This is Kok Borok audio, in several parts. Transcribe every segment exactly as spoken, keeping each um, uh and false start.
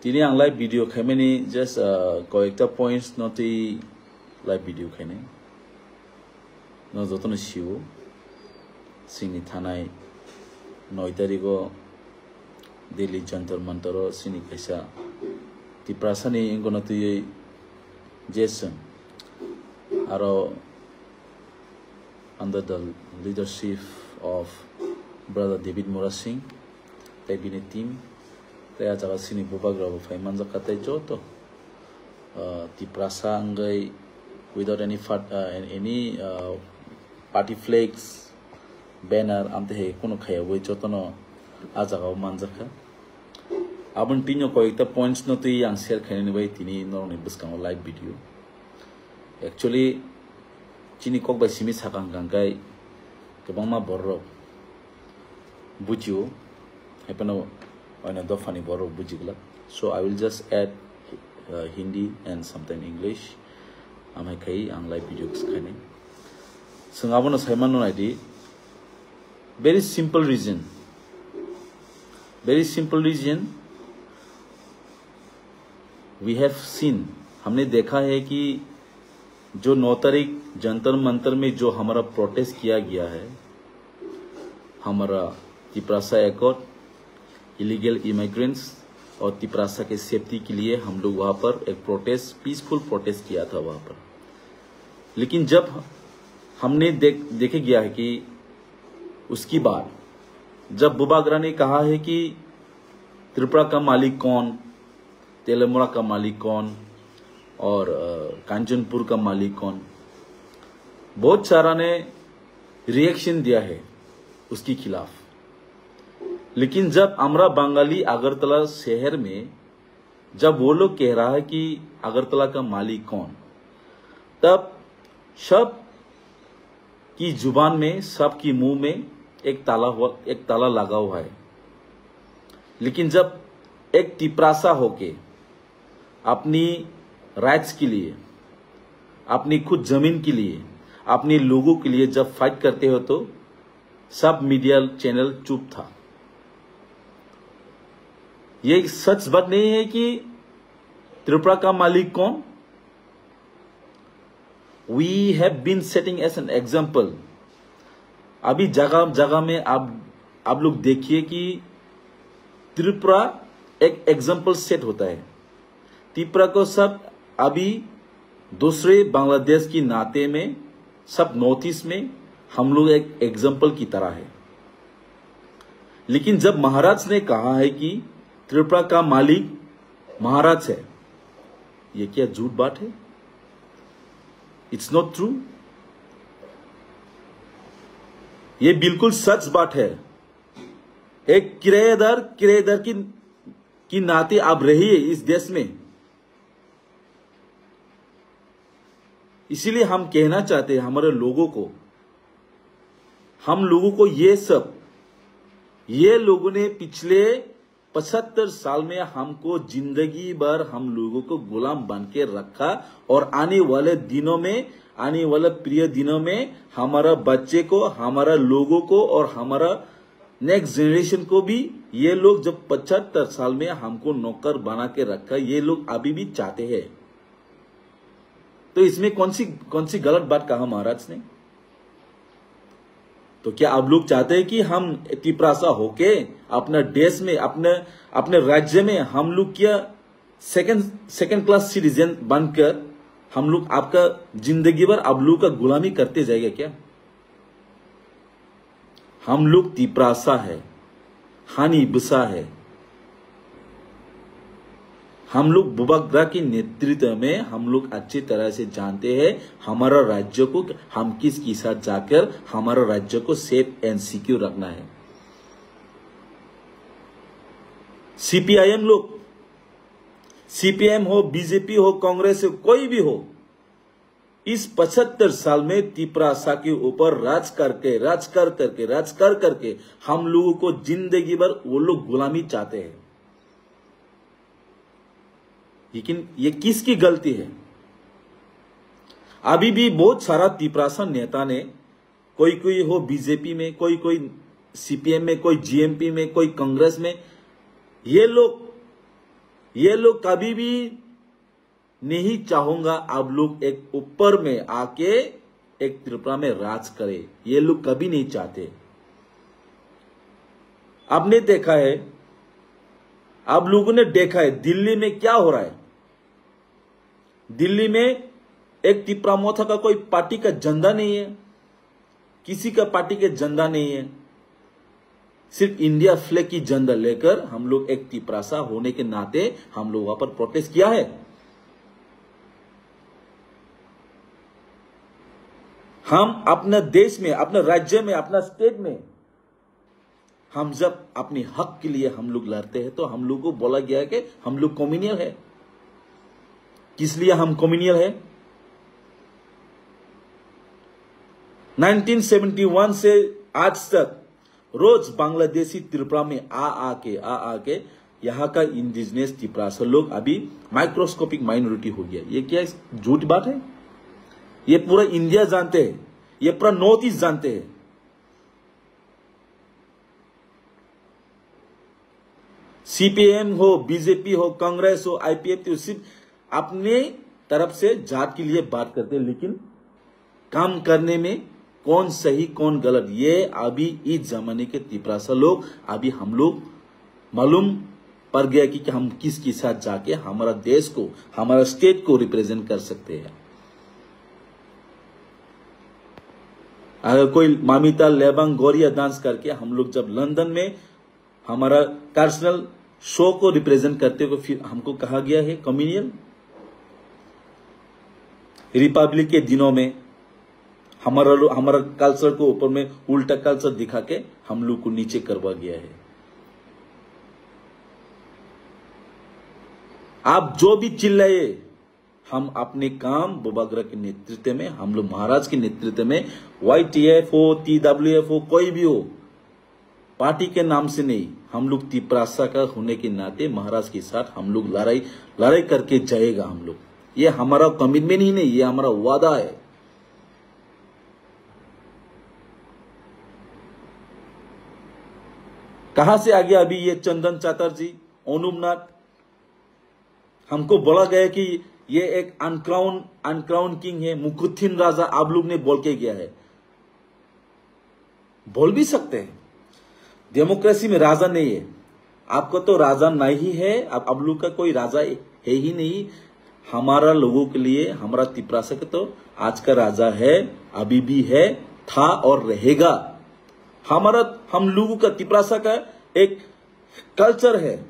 Tini ang live video khaimani just, uh, koyekta points no twi live video khainai. No jotono sio, sini thanai noi tarigo Delhi Jantar Mantar o sini kaisa Tiprasani ingono twiwi Jason aro under the leadership of Brother David Murasing tei bini team tei a jaga sini bubagra bo phai manjakha tei joto, uh, Tiprasa wngwi without any fat-, uh, any, uh, party flags, banner, amtwi hai kunu khayogwi jotono a jagao manjakha. Aboni tini koyekta points no twi ang share khainani bai tini norokni bwskango live video. Actually, chini kok bai simi sakang kang kai kwbangma borok bujio, hai phano oino dophani borok buji glak. So I will just add, uh, Hindi and sometime English. Amhai khai ang live video khainai. Chwng abono sai mano naidi. Very simple reason. Very simple reason. We have seen, हमने देखा है कि जो नौ तारीख जंतर मंतर में जो हमारा प्रोटेस्ट किया गया है, हमारा तिपरासा एकॉर्ड, इलीगल इमिग्रेंट्स और तिपरासा के सेफ्टी के लिए हम लोग वहाँ पर एक प्रोटेस्ट, पीसफुल प्रोटेस्ट किया था वहाँ पर। लेकिन जब हमने देख, देखे गया है कि उसके बाद जब बुबागरा ने कहा है कि त्रिपुरा का मालिक कौन, तेलमोड़ा का मालिक कौन और, अ, कांचनपुर का मालिक कौन, बहुत सारा ने रिएक्शन दिया है उसके खिलाफ। लेकिन जब আমরা বাঙালি আগরতলা শহর में जब वो लोग कह रहा है कि अगरतला का मालिक कौन, तब सब की जुबान में, सबकी मुंह में एक ताला हुआ, एक ताला लगा हुआ है। लेकिन जब एक तिपरासा होके अपनी राइट्स के लिए, अपनी खुद जमीन के लिए, अपने लोगों के लिए जब फाइट करते हो तो सब मीडिया चैनल चुप था। ये सच बात नहीं है कि त्रिपुरा का मालिक कौन? We have been setting as an example। अभी जगह जगह में आप, आप लोग देखिए कि त्रिपुरा एक एग्जाम्पल सेट होता है। त्रिपुरा को सब अभी दूसरे बांग्लादेश की नाते में सब नॉर्थ ईस्ट में हम लोग एक एग्जाम्पल की तरह है। लेकिन जब महाराज ने कहा है कि त्रिपुरा का मालिक महाराज है, ये क्या झूठ बात है? It's not true. ये बिल्कुल सच बात है। एक किराएदार, किराएदार की, की नाते आप रहिए इस देश में। इसीलिए हम कहना चाहते हैं हमारे लोगों को, हम लोगों को ये सब, ये लोगों ने पिछले पचहत्तर साल में हमको जिंदगी भर हम लोगों को गुलाम बन के रखा और आने वाले दिनों में, आने वाले प्रिय दिनों में हमारा बच्चे को, हमारा लोगों को और हमारा नेक्स्ट जनरेशन को भी ये लोग जब पचहत्तर साल में हमको नौकर बना के रखा, ये लोग अभी भी चाहते हैं। तो इसमें कौन सी, कौन सी गलत बात कहा महाराज ने? तो क्या आप लोग चाहते हैं कि हम तिपरासा होके अपना देश में, अपने, अपने राज्य में हम लोग क्या सेकंड, सेकंड क्लास सिटीजन बनकर हम लोग आपका जिंदगी भर आप लोग का गुलामी करते जाएगा क्या? हम लोग तिपरासा है, हानि बसा है। हम लोग बुबाग्रा के नेतृत्व में हम लोग अच्छी तरह से जानते हैं हमारा राज्य को हम किस के साथ जाकर हमारा राज्य को सेफ एंड सिक्योर रखना है। सीपीआईएम लोग, सीपीएम हो, बीजेपी हो, कांग्रेस हो, कोई भी हो, इस पचहत्तर साल में तिपरासा के ऊपर राज करके, राज कर करके, राज कर करके हम लोगों को जिंदगी भर वो लोग गुलामी चाहते हैं। लेकिन ये किसकी गलती है? अभी भी बहुत सारा तिपरासा नेता ने, कोई कोई हो बीजेपी में, कोई कोई सीपीएम में, कोई जीएमपी में, कोई कांग्रेस में, ये लोग ये लोग कभी भी नहीं चाहूंगा आप लोग एक ऊपर में आके एक त्रिपुरा में राज करे, ये लोग कभी नहीं चाहते। आपने देखा है, आप लोगों ने देखा है दिल्ली में क्या हो रहा है। दिल्ली में एक तिपरा मोर्चा का कोई पार्टी का झंडा नहीं है, किसी का पार्टी के झंडा नहीं है। सिर्फ इंडिया फ्लैग की झंडा लेकर हम लोग एक तिपरासा होने के नाते हम लोग वहां पर प्रोटेस्ट किया है। हम अपना देश में, अपना राज्य में, अपना स्टेट में हम जब अपने हक के लिए हम लोग लड़ते हैं तो हम लोग को बोला गया है कि हम लोग कम्युनल है। किस लिए हम कम्युनल है? नाइनटीन सेवेंटी वन से आज तक रोज बांग्लादेशी त्रिपुरा में आ आके आ आके यहाँ का इंडिजिनस तिपरासा लोग अभी माइक्रोस्कोपिक माइनॉरिटी हो गया। ये क्या झूठ बात है? ये पूरा इंडिया जानते हैं, ये पूरा नॉर्थ ईस्ट जानते हैं। सीपीएम हो, बीजेपी हो, कांग्रेस हो, आईपीएफ हो, सिर्फ अपने तरफ से जात के लिए बात करते हैं, लेकिन काम करने में कौन सही कौन गलत, ये अभी इस जमाने के तिपरासा लोग, अभी हम लोग मालूम पड़ गया कि, कि हम किस के साथ जाके हमारा देश को, हमारा स्टेट को रिप्रेजेंट कर सकते हैं। अगर कोई मामिता लेबांग गोरिया डांस करके हम लोग जब लंदन में हमारा कल्चरल शो को रिप्रेजेंट करते हुए फिर हमको कहा गया है कम्युनल। रिपब्लिक के दिनों में हमारा लो- हमारा कल्चर को ऊपर में उल्टा कल्चर दिखा के हम लोग को नीचे करवा गया है। आप जो भी चिल्लाए, हम अपने काम बुबागरा के नेतृत्व में, हम लोग महाराज के नेतृत्व में, वाईटीएफ हो, टीडब्ल्यूएफ हो, कोई भी हो, पार्टी के नाम से नहीं, हम लोग तिपरासा का होने के नाते महाराज के साथ हम लोग लड़ाई, लड़ाई करके जाएगा हम लोग। ये हमारा कमिटमेंट ही नहीं, ये हमारा वादा है। कहां से आ गया अभी ये चंदन चटर्जी, अनुपनाथ? हमको बोला गया कि ये एक अनक्राउन, अनक्राउन किंग है, मुकुथिन राजा आप लोग ने बोल के गया है। बोल भी सकते हैं, डेमोक्रेसी में राजा नहीं है। आपका तो राजा नहीं है, अब आप लोग का कोई राजा है ही नहीं। हमारा लोगों के लिए, हमारा तिपरासा का तो आज का राजा है, अभी भी है, था और रहेगा। हमारा, हम लोगों का, तिपरासा का एक कल्चर है,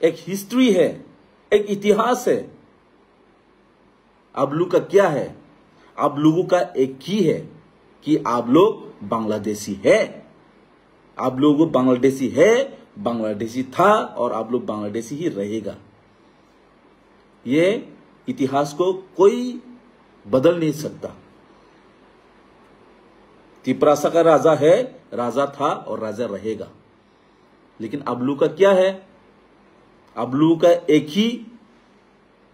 एक हिस्ट्री है, एक इतिहास है। आप लोग का क्या है? आप लोगों का एक ही है कि आप लोग बांग्लादेशी है। आप लोग बांग्लादेशी है, बांग्लादेशी था और आप लोग बांग्लादेशी ही रहेगा। ये इतिहास को कोई बदल नहीं सकता। तिपरासा का राजा है, राजा था और राजा रहेगा। लेकिन आप लोग का क्या है? आप लोगों का एक ही,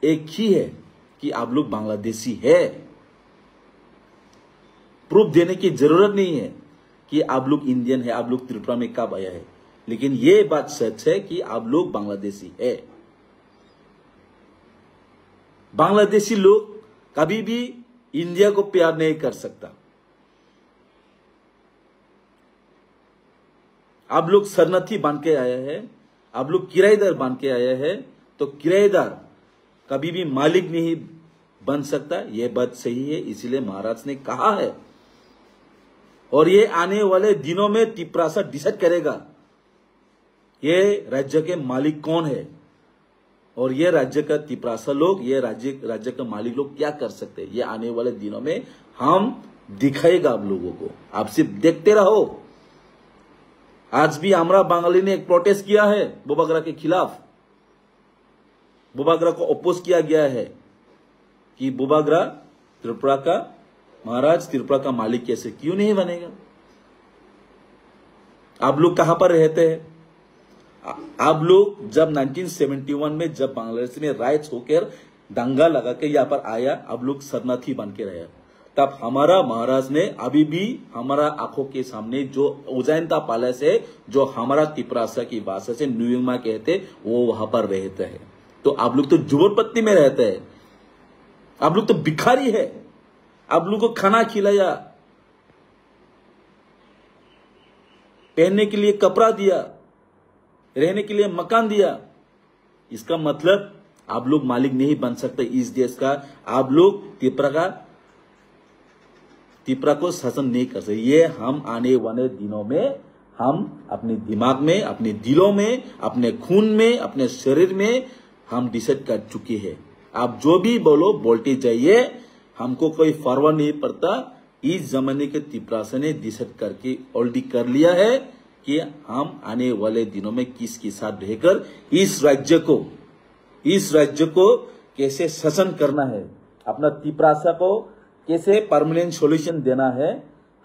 एक ही है कि आप लोग बांग्लादेशी है। प्रूफ देने की जरूरत नहीं है कि आप लोग इंडियन है, आप लोग त्रिपुरा में कब आया है। लेकिन ये बात सच है कि आप लोग बांग्लादेशी है। बांग्लादेशी लोग कभी भी इंडिया को प्यार नहीं कर सकता। आप लोग शरणार्थी बन के आया है, आप लोग किराएदार बन के आया है, तो किराएदार कभी भी मालिक नहीं बन सकता। यह बात सही है, इसीलिए महाराज ने कहा है। और ये आने वाले दिनों में तिपरासा डिसाइड करेगा ये राज्य के मालिक कौन है। और ये राज्य का तिपरासा लोग, ये राज्य, राज्य का मालिक लोग क्या कर सकते हैं, ये आने वाले दिनों में हम दिखाएगा आप लोगों को। आप सिर्फ देखते रहो। आज भी हमरा बंगाली ने एक प्रोटेस्ट किया है बुबागरा के खिलाफ। बुबागरा को अपोज किया गया है कि बुबागरा त्रिपुरा का महाराज, त्रिपुरा का मालिक कैसे क्यों नहीं बनेगा? आप लोग कहां पर रहते हैं? आ-, आप लोग जब नाइनटीन सेवेंटी वन में जब बांग्लादेश में राइट्स होकर दंगा लगा के यहाँ पर आया, आप लोग शरणार्थी बन के रहे। तब हमारा महाराज ने अभी भी हमारा आंखों के सामने जो उज्जैन का पैलेस है, जो हमारा तिपरासा की भाषा से नुयुमा कहते, वो वहां पर रहता है। तो आप लोग तो झोपड़पट्टी में रहते हैं, आप लोग तो भिखारी है। आप लोग को खाना खिलाया, पहनने के लिए कपड़ा दिया, रहने के लिए मकान दिया। इसका मतलब आप लोग मालिक नहीं बन सकते इस देश का। आप लोग तिपरा का, तिपरा को शासन नहीं कर सकते। ये हम आने वाले दिनों में हम अपने दिमाग में, अपने दिलों में, अपने खून में, अपने शरीर में हम डिसाइड कर चुके हैं। आप जो भी बोलो, बोलते जाइए, हमको कोई परवाह नहीं पड़ता। इस जमाने के तिपरासा ने डिसाइड करके ऑलरेडी कर लिया है कि हम आने वाले दिनों में किसके साथ रहकर इस राज्य को, इस राज्य को कैसे शासन करना है, अपना तिपरासा को कैसे परमानेंट सॉल्यूशन देना है,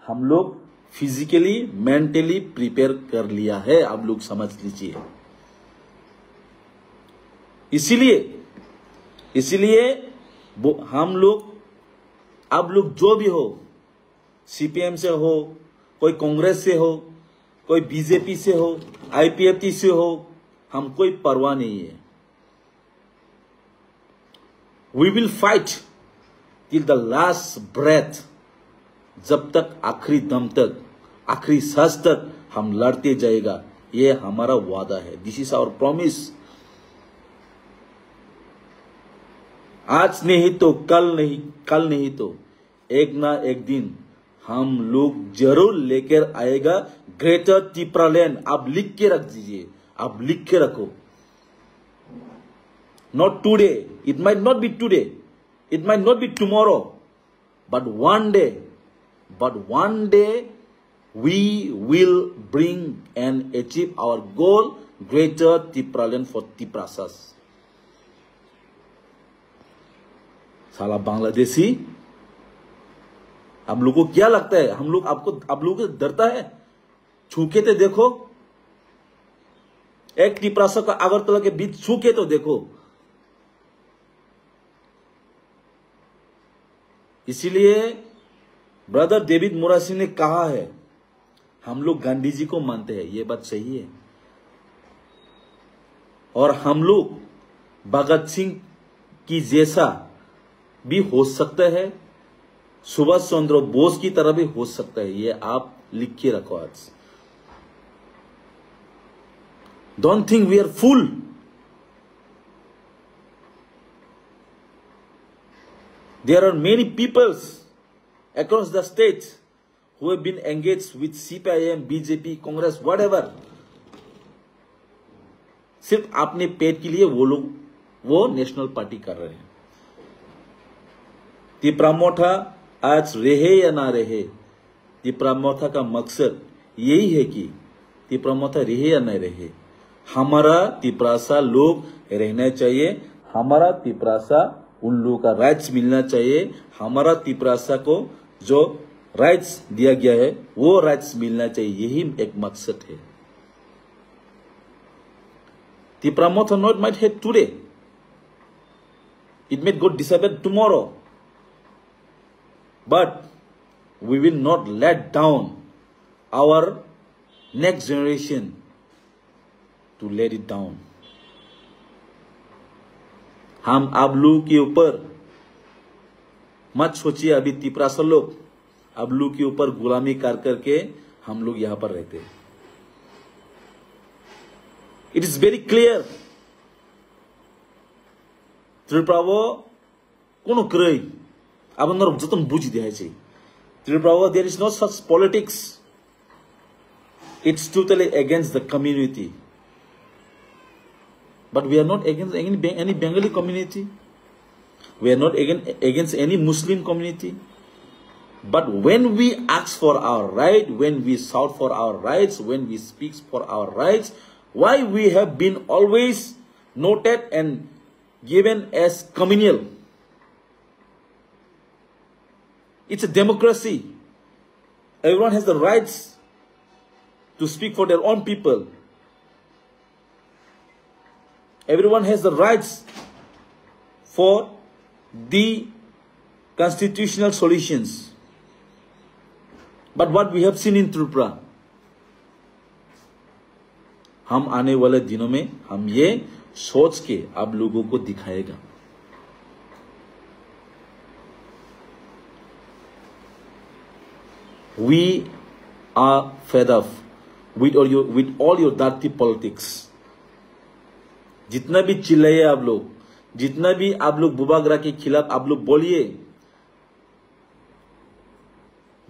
हम लोग फिजिकली, मेंटली प्रिपेयर कर लिया है, आप लोग समझ लीजिए। इसीलिए, इसीलिए वो, हम लोग, आप लोग जो भी हो, सीपीएम से हो, कोई कांग्रेस से हो, कोई बीजेपी से हो, आईपीएफटी से हो, हम कोई परवाह नहीं है। We will fight till the last breath, जब तक आखिरी दम तक, आखिरी सांस तक हम लड़ते जाएगा, ये हमारा वादा है। This is our promise। आज नहीं तो कल नहीं, कल नहीं तो एक ना एक दिन हम लोग जरूर लेकर आएगा ग्रेटर तिपरालैंड। आप लिख के रख दीजिए, आप लिख के रखो। Not today, it might not be today, it might not be tomorrow, but one day, but one day we will bring and achieve our goal, greater Tipraland for Tiprasas। साला बांग्लादेशी, हम लोग को क्या लगता है? हम लोग आपको, आप लोगों को डरता है? छू के तो देखो, एक तिपरासा का अगरतला के बीच छू के तो देखो। इसीलिए ब्रदर डेविड मोरासी ने कहा है, हम लोग गांधी जी को मानते हैं, ये बात सही है। और हम लोग भगत सिंह की जैसा भी हो सकता है, सुभाष चंद्र बोस की तरह भी हो सकता है, ये आप लिख के रखो आज। Don't think we are fool। There are many peoples across the state who have been engaged with CPIM, BJP, Congress, whatever। सिर्फ अपने पेट के लिए वो लोग वो नेशनल पार्टी कर रहे हैं। तिपरा मोठा आज रहे या ना रहे, तिपरा मोठा का मकसद यही है कि तिपरा मोठा रहे या नहीं रहे, हमारा तिपरासा लोग रहना चाहिए, हमारा तिपरासा उन लोगों का राइट्स मिलना चाहिए, हमारा तिपरासा को जो राइट्स दिया गया है वो राइट्स मिलना चाहिए, यही एक मकसद है। Tipra Motha not might hate today, it may go disappear tomorrow, but we will not let down our next generation to let it down। हम आप लोगों के ऊपर मत सोचिए, अभी तिपरासा लोग आप लोगों के ऊपर गुलामी कर करके हम लोग यहाँ पर रहते हैं। It is very clear। Tripura o kono kwrwi, abo norok jotono buji di hai se. Tripura o there is no such politics। It's totally against the community। But we are not against any, Be- any Bengali community। We are not against, against any Muslim community। But when we ask for our right, when we shout for our rights, when we speak for our rights, why we have been always noted and given as communal? It's a democracy। Everyone has the rights to speak for their own people। Everyone has the rights for the constitutional solutions. But what we have seen in Tripura, हम आने वाले दिनों में हम ये सोच के आप लोगों को दिखाएगा। We are fed up with all your, with all your dirty politics. जितना भी चिल्लाइए आप लोग, जितना भी आप लोग बुबागरा के खिलाफ आप लोग बोलिए,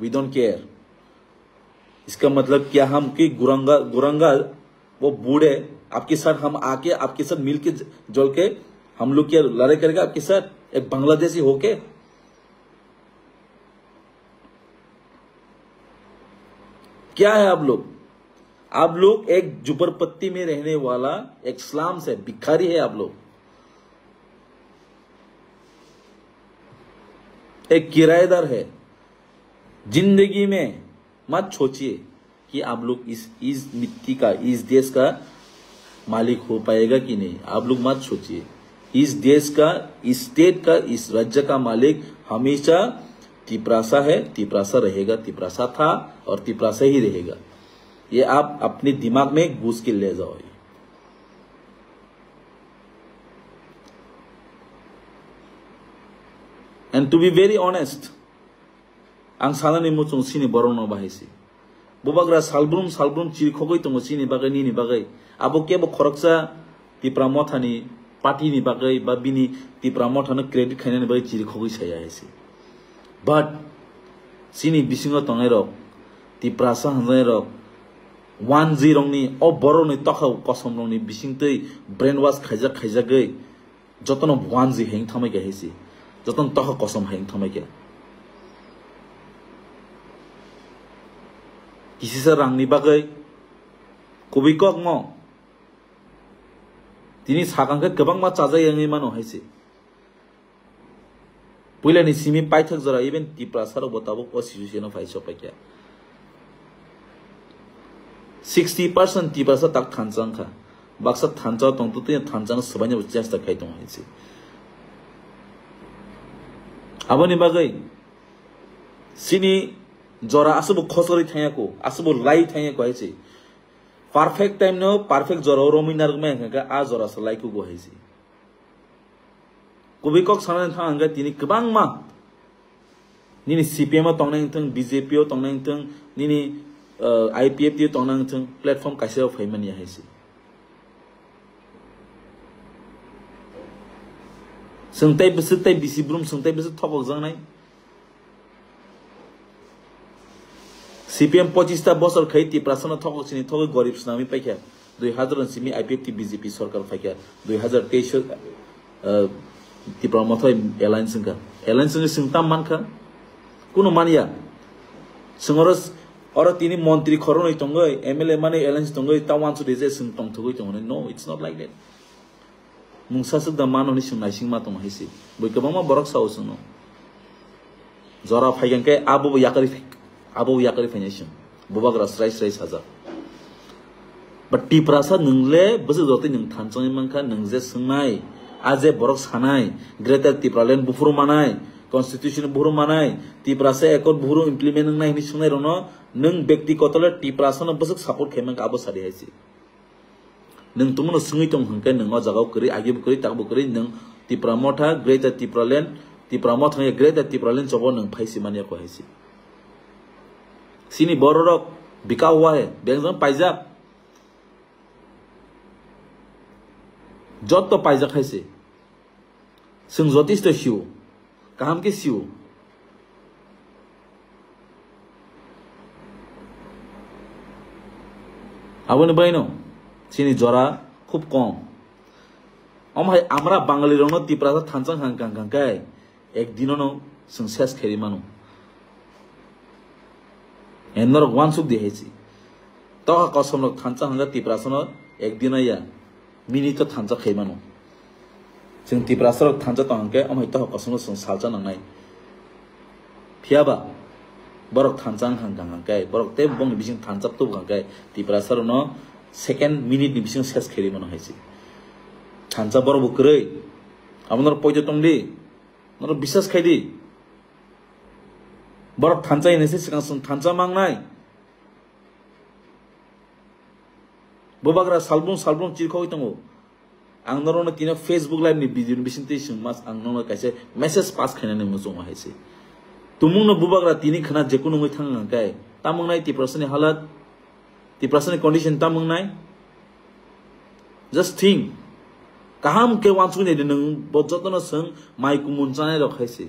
we don't care. इसका मतलब क्या, हम कि गुरंगा, गुरंगा वो बूढ़े आपके साथ हम आके आपके साथ मिलके ज-, जल के हम लोग क्या लड़ाई करेगा आपके साथ, एक बांग्लादेशी होके? क्या है आप लोग? आप लोग एक झुपड़पट्टी में रहने वाला एक स्लम्स है, भिखारी है आप लोग, एक किराएदार है। जिंदगी में मत सोचिए कि आप लोग इस, इस मिट्टी का, इस देश का मालिक हो पाएगा कि नहीं, आप लोग मत सोचिए। इस देश का, इस स्टेट का, इस राज्य का मालिक हमेशा तिपरासा है, तिपरासा रहेगा, तिपरासा था और तिपरासा ही रहेगा। ये आप अपने दिमाग में घुस के ले जाओ। And to be very honest, ang sanani muchung chini borokno bahai se. Bubagra salbrum salbrum chirikhogwi tongo chini bagwi, nini bagwi. Abo kebo khoroksa Tipra Mothani party ni bagwi ba bini Tipra Mothano credit khainani bagwi chirikhogwi saya hai se. But chini bisingo tongnai rok, Tiprasa hwnjai rok, one G rokni, o borokni tokha kosom rokni bisingtwi brainwash khaijak khaijagwi jotono one G heng thamai kha hai se. Jotono tokha kosom heng thamai kha. Kisisa rangni bagwi kubui kokno tini sakang khe kwbangma chajak yangwi mano hai se. Puilani simi paithak jora even Tiprasa rok bo tabuk o situation o phai sok paikha. Sixty percent Tiprasa tak thansa wngkha. Baksa thansa tong tu tini thansa no swbaina bo chesta khai tongo hai se. Aboni bagwi sini jora aswbo khochorwi thangya ko, aswbo lai thangya ko hai se. Perfect time no perfect jora o romwi narwkmai hwnkha khe a jora se lai kugo hai se. Kubui kok sanani thang hwnkhe tini kwbangma nini C P M o tongnai wngthung, B J P o tongnai wngthung, nini, uh, I P F T o tongnai wngthung, platform kaisa o phaimani ya hai se. Chwng tei bwswk tei bisi brum chwng tei bwswk thokok jaknai. C P M pochista bosor khai Tiprasano thokok chini thogwi gorib swnamwi paikha. Dui hazar ni simi I P F T B J P sorkar phaikha. Dui hazar teis o, uh, Tipra Mothai alliance wngkha. Alliance wngwi chwng tam mankha? Kunu manya. Chwng oro, oro tini montri khoroknwi tongwi, M L A mani alliance tongwi, ta wansuk rijak chwng tongthogwi tongo. No, it's not like that. Mungsa swk da mano hinwi chwng naisingma tongo hai se. Bui kwbangma borok sao chwngno. Jora phaikhang khe abo bo yakarwi phai-, abo bo yakarwi phainai chwng. Bubagra srai srai sajak. But Tiprasa nwng le bwswk jotoi nwng thanchangwi mankha, nwng je swngnai, a je borok sanai, Greater Tipraland buphuru manai, Constitution buphuru manai, Tiprasa Accord buphuru implement wngnai hinwi swngnai rokno nwng bektikoto le Tiprasano bwswk support khai mankha abo sadi hai se. Nwng tongmano swngwi tong hwnkhe nwng o jagao kwrwi, agibo kwrwi, takbo kwrwi, nwng Tipra Motha, Greater Tipraland, Tipra Motha hwnkhe Greater Tipraland chobo nwng phai si manya ko hai se. Chini bororok bika hua hai, bengjang paijak. Jotto paijak hai se. Chwng jotisto sio. Kaham khe sio. Aboni baino chini jora khub kom. Omo hai amra Bangali rokno Tiprasa thansa hang kang kang kai ek dinono chwng ses khairi mano. E norok wansuk di hai si. Toha kosom rok thansa hangkha Tiprasano ek dino ya. Minute o thansa khai mano. Chwng Tiprasa rok thansa tong hangkhe omo hai toha kosom rok chwng salsa nangnai. Phiya ba borok thansa wng hang hang khe borok tei bongni bising thansa tub hang khe Tiprasa rokno second minute ni bising ses khairi mano hai si. Thansa borok bo kwrwi. Abo norok poito tong di. Norok biswas khai di. Borok thansa hinwi se swkang swng thansa mangnai. Bubagra salbrum salbrum chirkhogwi tongo. Ang norokno tino Facebook live ni video ni bisingtwi swngma ang norokno kaisa message pass khainani muchungo hai se. Tumungno bubagra tini khna jekunu wngwi thang hwnkhe, tamo wngnai Tiprasani halat, Tiprasani condition tamo wngnai? Just think. Kaham khe uansuknai di nwng bo jotono swng mai kumun chanai rok hai se.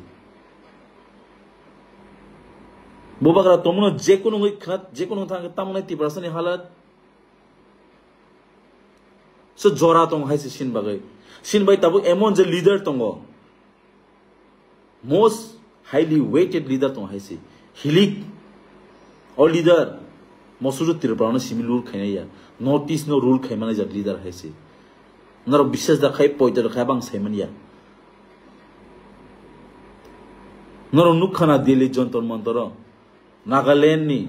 Bubagra tumungno jekunu wngwi khna, jekunu wngwi thang hwnkhe tamo wngnai Tiprasani halat? So jora tong hai se sin bagwi. Sin bai tabuk emon je leader tongo. Most highly weighted leader tong hai se. Hilik o leader mosuru Tripura no simi rule khainai ya. North East no rule khaimani jak leader hai se. Norok biswas da khai poito da khai bang saiman ya. Norok nukha na Delhi Jantar Mantar o. Nagaland ni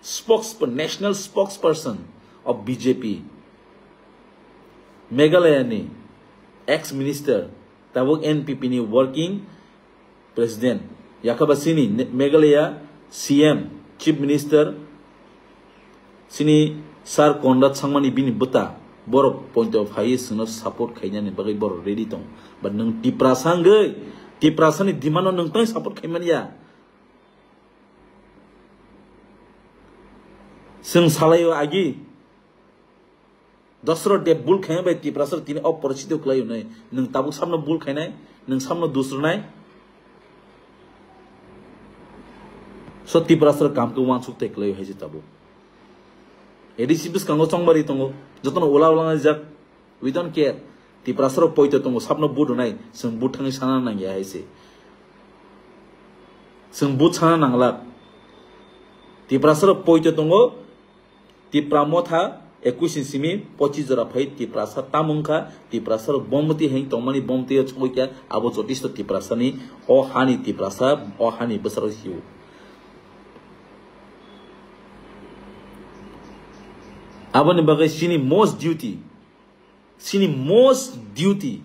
spokesperson, national spokesperson of B J P, Meghalaya ni ex minister, tabuk N P P ni working president, yakhaba sini Ne-, Meghalaya C M, Chief Minister, sini Sir Conrad Sangmani bini bwta, borok point of high swngno support khainani bagwi borok ready tong. But nwng Tiprasa wngwi, Tiprasani demand no nwng twi support khaimani ya. Swng salaio agi. Dosro de bul khaina bai Tiprasa tini o porosito kwlai hwnwi. Nwng tabuk samno bul khainai, nwng samno dusrwnai. So Tiprasa kam khe uansuk tei kwlai hai se tabuk. A D C bwskango chongbari tongo, jotono ula ula jak. We don't care. Tiprasa rok poito tongo, sabno vote rwnai, chwng vote thangwi sana nangya hai se. Chwng vote sana nanglak. Tiprasa rok poito tongo, Tipra Motha ekush ni simi pochis jora phai Tiprasa tamo wngkha, Tiprasa rok bomti heng tongmani bomti o chukya, abo jotisto Tiprasa ni, o hani Tiprasa, o hani bwsarok hiu. Aboni bagwi chini most duty, chini most duty.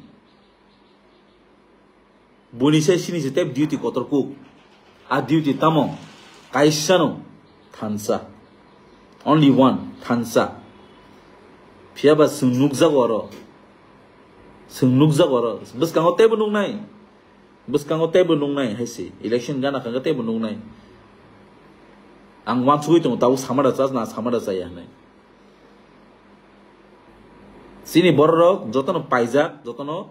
Buni sai sini se tep duty kotor kuk. A duty tamo? Kaisa no thansa. Only one, thansa. Phiya ba chwng nukjago oro. Chwng nukjago oro. Bwskango teibo nuknai. Bwskango teibo nuknai hai se. Election gana kha khe teibo nuknai. Ang uansugwi tongo, tabuk samada chas na samada chaya hinwi. Chini bororok jotono paijak, jotono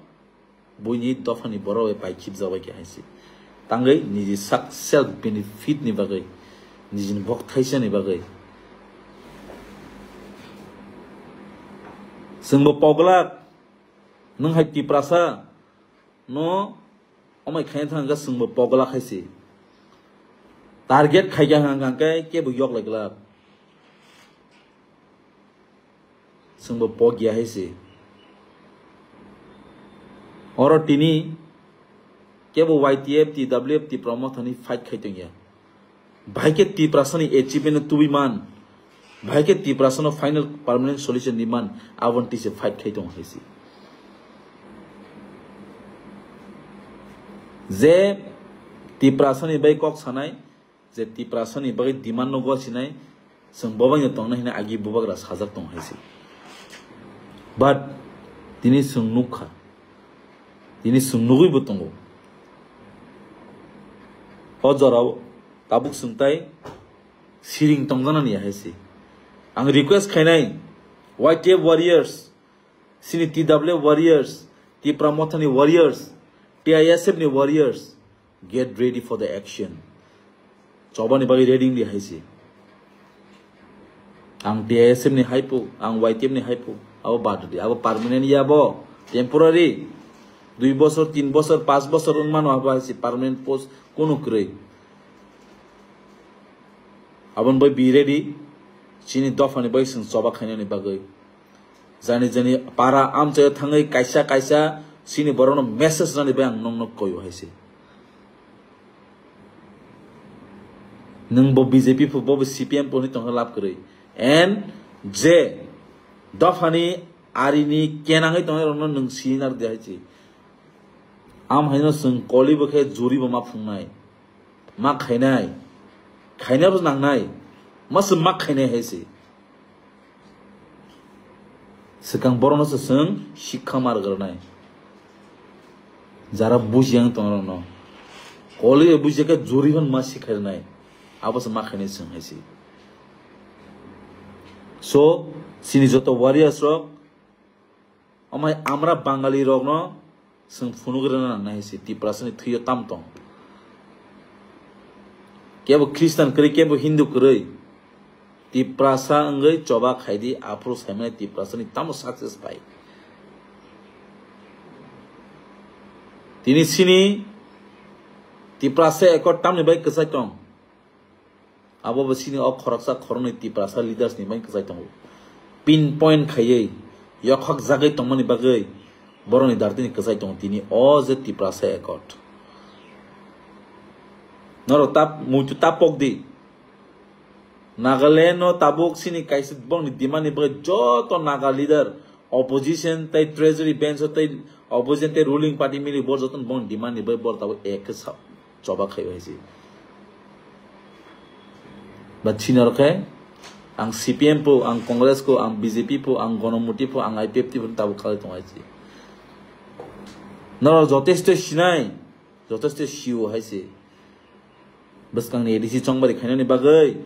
buini dophani borok bai pai khibjak bai khe hai se. Tangwi niji sak self benefit ni bagwi, nijini bok thaisa ni bagwi. Chwngbo poglak, nwng hai Tiprasa no omai khaina thang khe chwngbo poglak hai se. Target khaikha hang khe kebo yok lai glak. Chwngbo pok ya hai se. Oro tini kebo Y T F, T W F, Tipra Mothani fight khai tong ya. Bahai khe Tiprasani achievement no tubui man. Bahai khe Tiprasano final permanent solution di man. Aboni tise fight khai tong hai se. Je Tiprasani bai kok sanai, je Tiprasani bagwi demand no gwasinai, chwng bo bai no tongnai hwnwi agi bubagra sajak tong hai se. But tini chwng nukha, tini chwng nugwi bo tongo. O jorao tabuk chwng tai siring tongjanani ya hai se. Ang request khainai, Y T F warriors, chini T W F warriors, Tipra Mothani warriors, T I S F ni warriors, get ready for the action. Chobani bagwi ready wngdi hai se. Ang T I S F ni haipo, ang Y T F ni haipo, abo bad di, abo permanent ya bo, temporary. Dui bosor, tin bosor, pas bosor wng mano abo hai se, permanent post kunu kwrwi. Aboni bai be ready, chini dophani bai chwng choba khainani bagwi. Jani jani para amchaio thangwi kaisa kaisa chini borokno message rwnani bai ang nokno koio hai se. Nwng bo B J P pho, bo bo C P M pho hwnwi tongkha lab kwrwi. And je dophani arini kenangwi tongnai rokno nwng sini narwkdi hai se. Am haino chwng koli bo khe juri bo ma phungnai. Ma khainai. Khainabo nangnai. Masa ma khainai hai se. Swkang borokno se chwng sikha mar granai. Jara bujiya wng tong rokno. Koli bujiya khe juri hwn ma sikha rwnai. Abo se ma khainai chwng hai se. So, chini joto warriors rok, Omai amra Bangali rokno chwng phunuk rwna nangnai hai se, Tiprasani thwio tam tong. Kebo Christian kwrwi, kebo Hindu kwrwi. Tiprasa wngwi choba khaidi, aphuru saimani Tiprasani tamo success pai. Tini sini Tiprasa Accord tamni bai kwchai tong. Abo bo sini o khoroksa khoroknwi Tiprasa leaders ni bai kwchai tongo. Pin point khaiwi yokhok jagwi tongmani bagwi borokni dartini kwchai tongo tini o je Tiprasa Accord. Norok ta muitu ta pok di. Nagaland no tabuk sini kaisa borokni demand ni bagwi joto Naga leader, opposition tei treasury bench o tei opposition tei ruling party mili bo joto borokni demand ni bagwi borok tabuk ek khe sa-, choba khai hai se. Ba chini oro khe ang C P M po, ang Congress ko, ang B J P po, ang Gonomuti po, ang I P F T po tabuk khalai tong hai se. Norok jotesto sinai, jotesto sio hai se. Bwskangni A D C chongbari khainani bagwi.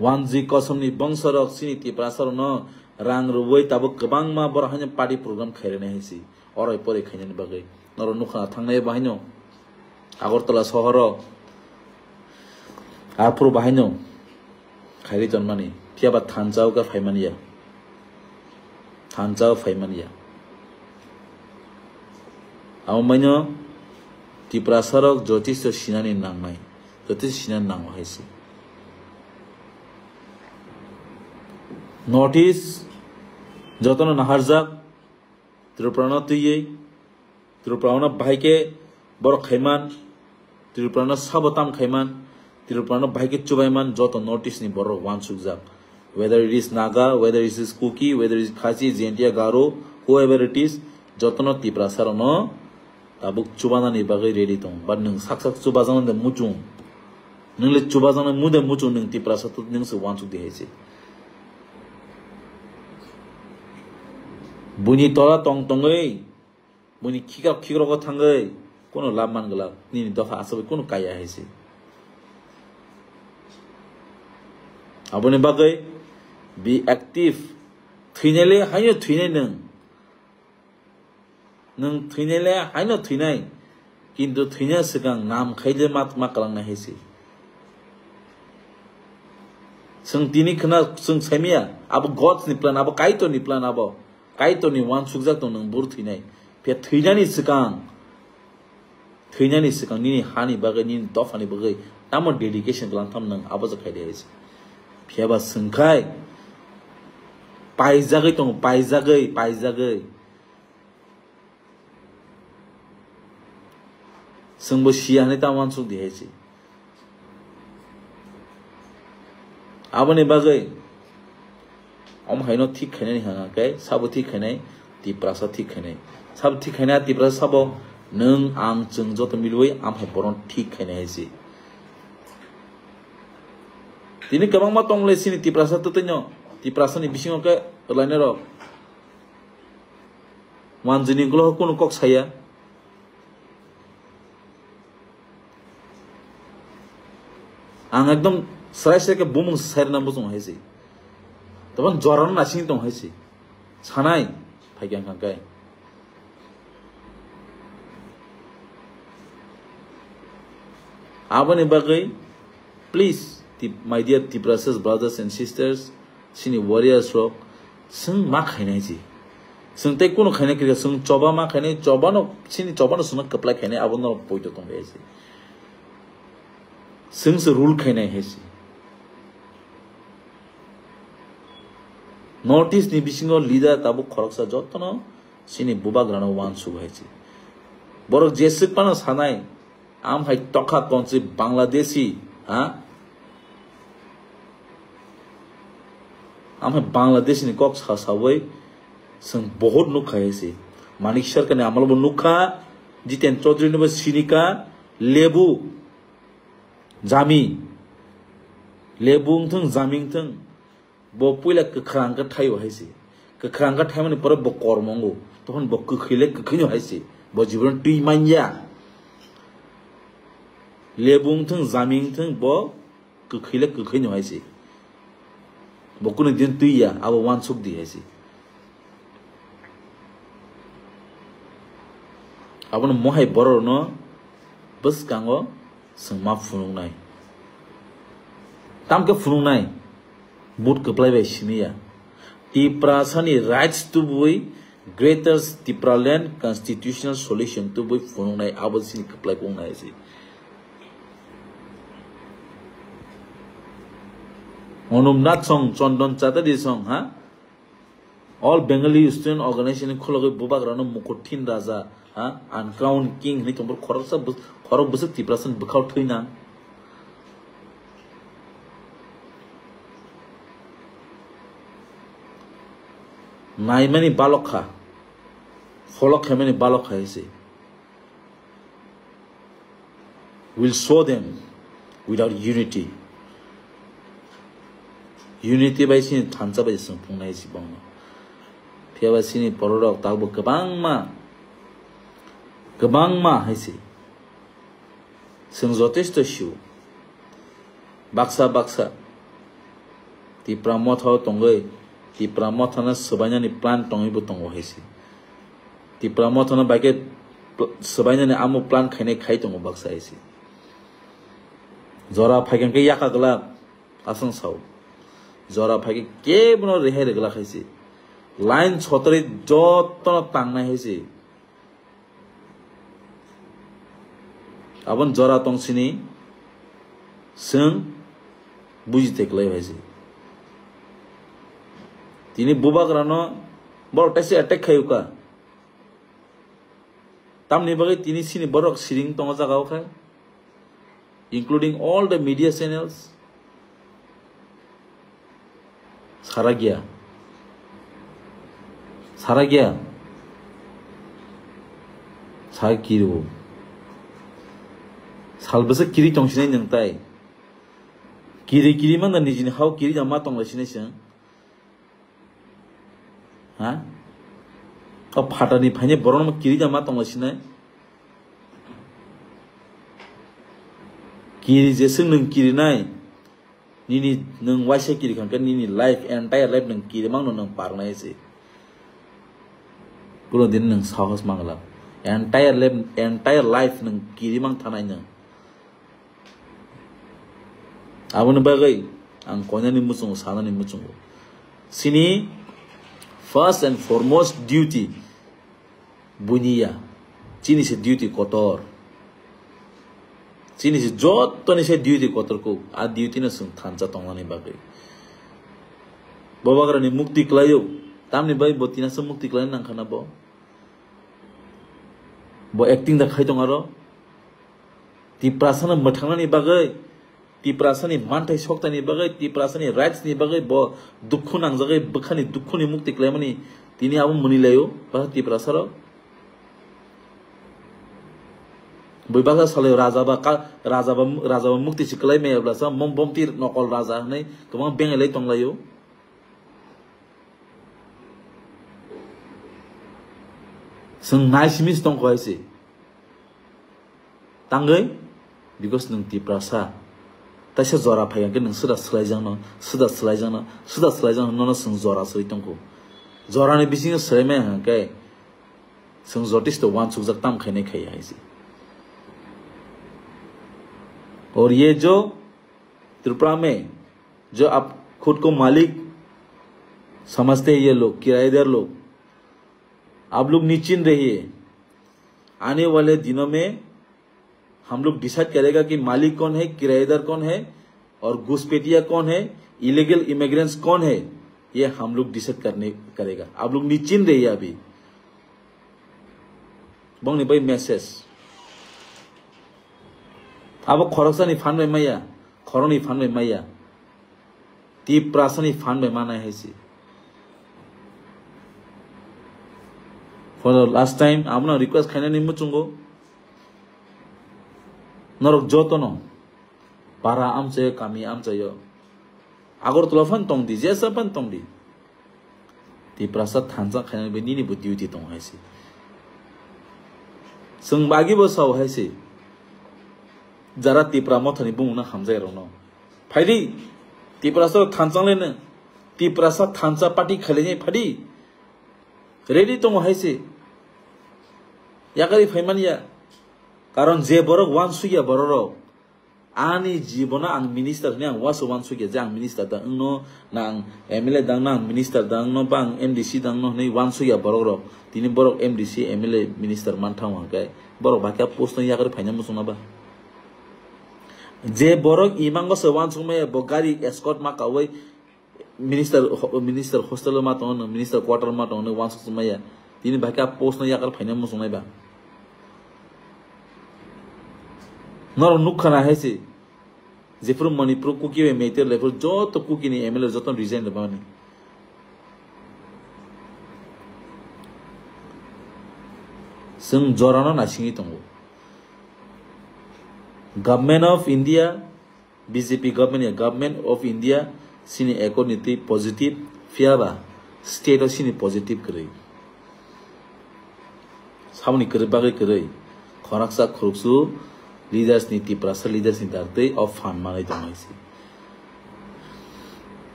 Wanjwi kosomni bongsorok chini Tiprasarokno rang rwui tabuk kwbangma borok haino party program khairani hai se. Oroi poroi khainani bagwi. Norok nukha thangnai bahaino Agartala sohoro. Aphuru bahaino khairi tonmani. Phiya ba thansa o khe phaimani ya. Thansa o phaimani ya. Amo maino Tiprasarok jotisto sinani nangnai. Jotisto sinani nango hai se. North East jotono naharjak. Tripura no twiwi, Tripura no bahai khe borok khaiman, Tripura no sabo tam khaiman, Tripura no bahai khe chubaiman joto North East ni borok wansukjak. Whether it is Naga, whether it is Kuki, whether it is Khasi, Jaintia, Garo, whoever it is, joto no Tiprasa rok no tabuk chubanani bagwi ready tong. But nwng sak sak chubajaknai de muchung. Nwng le chubajaknai mu de muchung nwng Tiprasa to nwng se wansuk di hai se. Buini tola tong tongwi, buini khikrok khikrok o thangwi, kono lab man glak, nini dopha asabwi kono kaya hai se. Aboni bagwi be active, thwinai le haino thwinai nwng. Nwng thwinai le haino thwinai, kintu thwina swkang nam khai le ma, ma kwlangnai hai se. Chwng tini khna chwng saimaya, abo God's ni plan, abo Kaitor ni plan, abo Kaitor ni wansukjak tong nwng buru thwinai. Phiya thwinani swkang, thwinani swkang nini hani bagwi, nini dophani bagwi tamo dedication kwlang tham nwng abo je khai de hai se. Phiya ba swng khai paijagwi tongo, paijagwi, paijagwi. Chwngbo siya hinwi ta wansuk di hai se. Aboni bagwi omo haino thik khainani hwnka khe sabo thik khainai, Tiprasa thik khainai. Sabo thik khainai, Tiprasa sabo nwng ang chwng joto milwi am hai boron thik khainai hai se. Tini kwbangma tong le chini Tiprasa twtwi no, Tiprasa ni bisingo khe rwlainai rok. Manjini ulo kunu kok saya. Ang ekdom srai srai khe bumung sairna muchung hai se. Tobon jorano nasing tong hai se. Sanai phai khe ang khe. Aboni bagwi, please, Tip-, my dear Tiprasas brothers and sisters, chini warriors rok, chwng ma khainai se. Chwng tei kunu khainai kwrwi, chwng choba ma khainai, chobano, chini chobano chwngno kwplai khainai, abo norok poito tong bai se. Chwng se rule khainai hai se. North East ni bisingo leader tabuk khoroksa jotono chini bubagrano wansuk hai se. Borok jeswk phano sanai, Am hai tokha tonsi Bangladeshi, ha? Am hai Bangladeshi ni kok sa sawi, chwng bohot nukha hai se. Manik Sarkar ni amalo bo nukha, Jiten Chaudhary ni bo sinikha, Lebu, jami, lebu wngthung, jami wngthung, bo puila kwkhrang khe thaio hai se. Kwkhrang khe thaimani pore bo kormo wngo. Tokon bo kwkhwi le kwkhwino hai se. Bo jibon twi manya. Lebu wngthung, jami wngthung, bo kwkhwi le kwkhwino hai se. Bo kunu din twi ya, abo uansuk di hai se. Abono mohai bororokno bwskango chwng ma phunuknai. Tamkhe phunuknai, vote kwplai bai simi ya. Tiprasani rights tubui Greater Tipraland Constitutional Solution tubui phunuknai, abo chini kwplai wngnai se. Onumnath song, Chondon Chatterjee song, ha? All Bengali Student Organization ni khulogwi bubagrano Mukuthin Raja, ha? Uncrowned King hinwi tongbo khoroksa bus-, khorok bwswk Tiprasa ni bwkhao thwina. Naimani balok kha, follow khaimani balok kha hai se. Will show them without unity. Unity bai sini thansa bai chwng phungnai si bangma. Phiya bai sini bororok tabuk kwbangma, kwbangma hai se. Chwng jotesto sio. Baksa baksa Tipra Motha o tongwi, Tipra Motha no swbainani plan tongwi bo tongo hai se. Tipra Motha no bai khe pl-, swbainani amo plan khainai khai tongo baksa hai se. Jora phaikhe khe yaka glak aswng sao. Jora phaikhe kebono rehai rwglak hai se. Line sotorwi jotono tangnai hai se. Aboni jora tong sini chwng buji te kwlai bai se. Tini bubagrano borok taisa attack khayu ka. Tamni bagwi tini sini borok siring tongo jaga o khe, including all the media channels. Sara giya. Sara giya. Sa kiri bo. Sal bwswk kiri tong sinai nwng tai. Kiri kiri man da nijini hao kiri da ma tong lai sinai chwng. Ha? O phatani phaini borok no kiri da ma tong lai sinai. Kiri jeswk nwng kiri nai. Nini nwng waisa kiri kha khe nini life, entire life nwng kiri mangno nwng parnai se. Kuno din nwng sahos mangla. Entire life, entire life nwng kiri mang thanai nwng. Aboni bagwi ang koinani muchungo, sanani muchungo. Sini first and foremost duty buini ya. Chini se duty kotor. Chini se jottoni se duty kotor kuk. A duty no chwng thansa tongnani bagwi. Bubagrani mukti kwlaio. Tamni bagwi bo tinasa mukti kwlaina nangkha na bo. Bo acting da khai tong aro. Tiprasano mwthangnani bagwi, Tiprasani manthai soktaini bagwi, Tiprasani rights ni bagwi bo dukhu nangjagwi bwkhani dukhuni mukti khlaimani tini abo mwnwi laio, ba Tiprasarok. Bui baksa salai raja ba ka-, raja ba, raja ba mukti si kwlai maya blasa mom bomti nokol raja hwnwi kwbang bengai lai tonglaio. Chwng nai simi se tongkho hai se. Tangwi, because nwng Tiprasa. Taisa jora phai hwnkhe nwng swda swlaijakno, swda swlaijakno, swda swlaijakno nono chwng jora swrwi tongkho. Jorani bisingo swlai maya hwnkhe chwng jotisto uansukjak tam khainai khai hai se. और ये जो त्रिपुरा में जो आप खुद को मालिक समझते हैं ये लोग, किराएदार लोग, आप लोग निश्चिंत रहिए। आने वाले दिनों में हम लोग डिसाइड करेगा कि मालिक कौन है, किराएदार कौन है और घुसपैठिया कौन है, इलीगल इमिग्रेंट्स कौन है, ये हम लोग डिसाइड करने, करेगा। आप लोग निश्चिंत रहिए अभी। Bongni bai message. Abo khoroksani phan bai maya, khoroknwi phan bai maya. Tiprasani phan bai manai hai se. For the last time, abono request khainani muchungo. Norok jotono para amchaio, kami amchaio, Agartala phan tongdi, jesa phan tongdi, Tiprasa thansa khainani bai nini bo duty tongo hai se. Chwng bagi bo sao hai se. Jara Tipra mothani bumungno hamjai rokno, phaidi, Tiprasa thansa leno, Tiprasa thansa party khailani phaidi. Ready tongo hai se. Yakari phaimani ya. Karon je borok wansukya borok rok, ani jibono ang minister hwnwi ang waso wansukya je ang minister da wngno, na ang M L A da wngno, ang minister da wngno, ba ang M D C da wngno hwnwi wansukya borok rok. Tini borok M D C, M L A, minister manthango hwnkhe borok bahai khe post no yakari phaina muchungna ba? Je borok imango se wansukmaya bo gari escort ma kaui minister ho-, minister hostel ma tongo, minister quarter ma tongo, wansuk maya. Tini bahai khe post no yakar phaina muchungnai ba? Norok nukha na hai se, jephuru Manipur Kuki bai Meitei lephuru joto Kuki ni M L A joto resign rwmani. Chwng jorano naisingwi tongo. Government of India, B J P government ya, Government of India sini economy positive, phiya ba state o sini positive kwrwi. Samoni kwrwi bagwi kwrwi. Khoroksa khoroksu leaders ni, Tiprasa leaders ni dar twi o phan manwi tongmai se.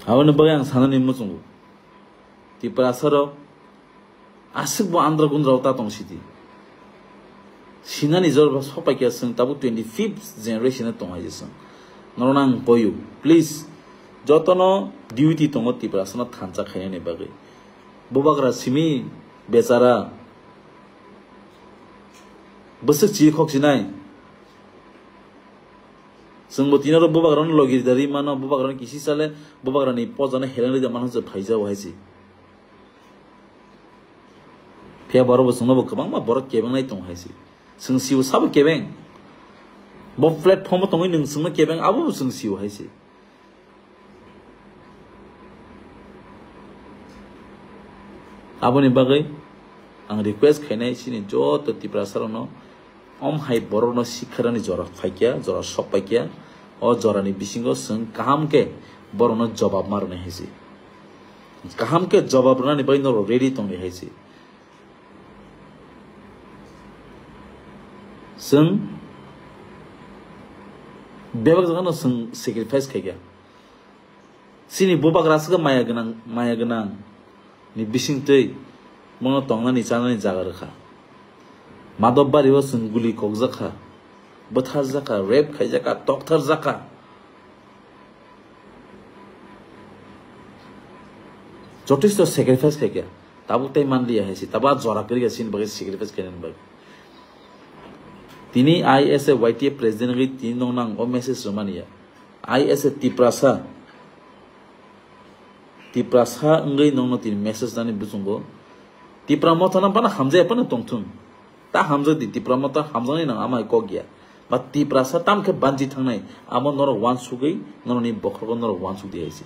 Aboni bagwi ang sanani muchungo. Tiprasa rok aswk bo andra gundra ta tong sidi. Sinani jor ba sopai khe chwng tabuk twenty fifth generation tong hai chwng. Norok nang koyu, please, jotono duty tongo Tiprasa no thansa khainani bagwi. Bubagra simi bechara bwswk chi khok sinai. Chwngbo tini oro bubagrano logi dari mano, bubagrano kisi sale, bubagrani pojano heleng rida mano se phaijao hai se. Phiya borok bo chwngno bo kwbangma borok kebengnai tongo hai se. Chwng sio sabo kebeng. Bo platform o tongwi nwng chwngno kebeng, abo bo chwng sio hai se. Aboni bagwi ang request khainai chini joto Tiprasa rokno, om hai borokno sikharani jora phaikya, jora sok paikya, o jorani bisingo chwng kaham khe borokno jobab ma rwnai hai se. Kaham khe jobab rwnani bagwi norok ready tongdi hai se. Chwng bebak jagano chwng sacrifice khaikha. Chini bubagra aswk maya gwnang, maya gwnang ni bisingtwi bono tongnani chanani jaga rwkha. Madop bario chwng guli kokjakha, bwtharjakha, rape khaijakha, toktharjakha. Jotesto sacrifice khaikha, tabuk tei manliya hai se, tabuk a jora kwrwi kha chini bagwi sacrifice khainani bagwi. Tini I S A Y T F president wngwi tini nokno ang o message rwmani ya. I S A Tiprasa, Tiprasa wngwi nokno tini message nani buchungo. Tipra motha nang phano hamjaya phano tongthung. Ta hamjak di, Tipra motha hamjaknai nang amai kok ya. Ba Tiprasa tam khe banji thangnai, amo norok wansugwi, norokni bokhrogo norok wansuk di hai se.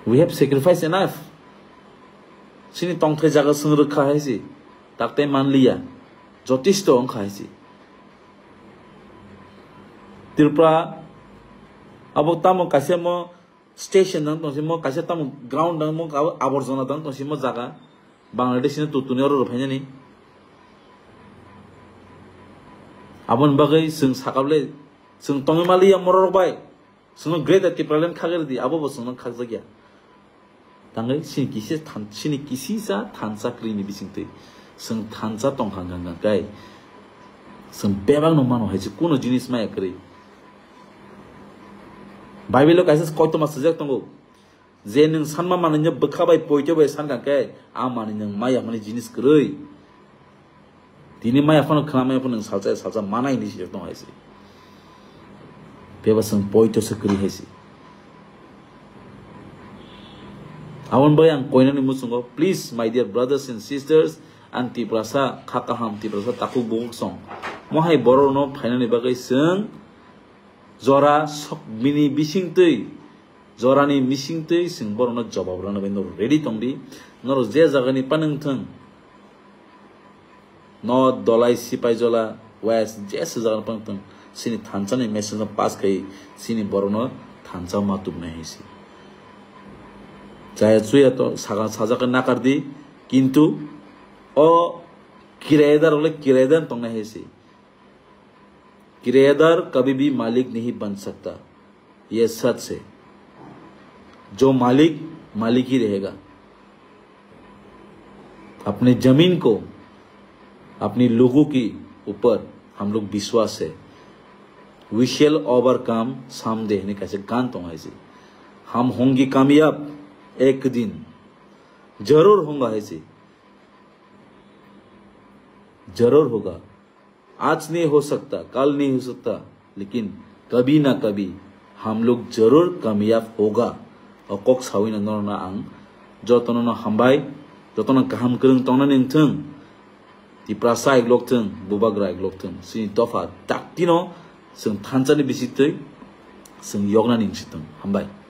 We have sacrificed enough. Chini tongthai jaga chwng rwkha hai se. Taktai manliya. Jotisto wngkha hai se. Tripura abo tamo kaisa mo station dang tongsi mo, kaisa tamo ground dang mo, abo aborjona dang tongsi mo jaga. Bangladesh ni tutuni oro rwphainani. Aboni bagwi chwng sakable, chwng tongwi maliya morok bai. Chwngno Greater Tipraland khagwi rwdi, abo bo chwngno khakjakya. Tangwi chini kisi than-, chini kisisa thansa kwrwini bisingtwi chwng thansa tongkha hwnkha hwnkha khe chwng bebakno mano hai se, kuno jinis maya kwrwi. Bible-o kaisa koitoma swijak tongo, je nwng sanma manwino bwkha bai poito bai sankha khe, a manwi nwng maya hwnmani jinis kwrwi. Tini maya phano khna maya phano nwng salsa salsa manai hinwi sijak tongo hai se. Bebak chwng poito se kwrwi hai se. Aboni bagwi ang koinani muchungo, please, my dear brothers and sisters, ang Tiprasa kha kaham, Tiprasa takhuk bukhuk song. Mo hai borokno phainani bagwi chwng jora sok bini bisingtwi, jorani bisingtwi chwng borokno jobab rwna bai norok ready tongdi. Norok je jagani panwng thwng, North, Dhalai, Sipaijola, West, jesa jaga pang tong, chini thansa ni message no pass khai, chini borok no thansa ma tubnai hai se. Chaya chuya to, saga sajak nakar di, kintu o kirayadar ole kirayadar tong nai hai se. किरायेदार कभी भी मालिक नहीं बन सकता, ये सच है। जो मालिक, मालिक ही रहेगा। अपने जमीन को, अपने लोगों के ऊपर हम लोग विश्वास है। We shall overcome someday, hwnwi kaisa gan tong hai se. हम होंगे कामयाब एक दिन, जरूर होंगे hai se. जरूर होगा। आज नहीं हो सकता, कल नहीं हो सकता, लेकिन कभी ना कभी हम लोग जरूर कामयाब होगा. O kok sawi na norna ang jotono no hambai, jotono kaham kwrwng tongna ning thung, Tiprasa iglok thung, Bubagra iglok thung, sini dopha daktino, sung thansa ni bisitwi, sung yokna ning sitwng. Hambai.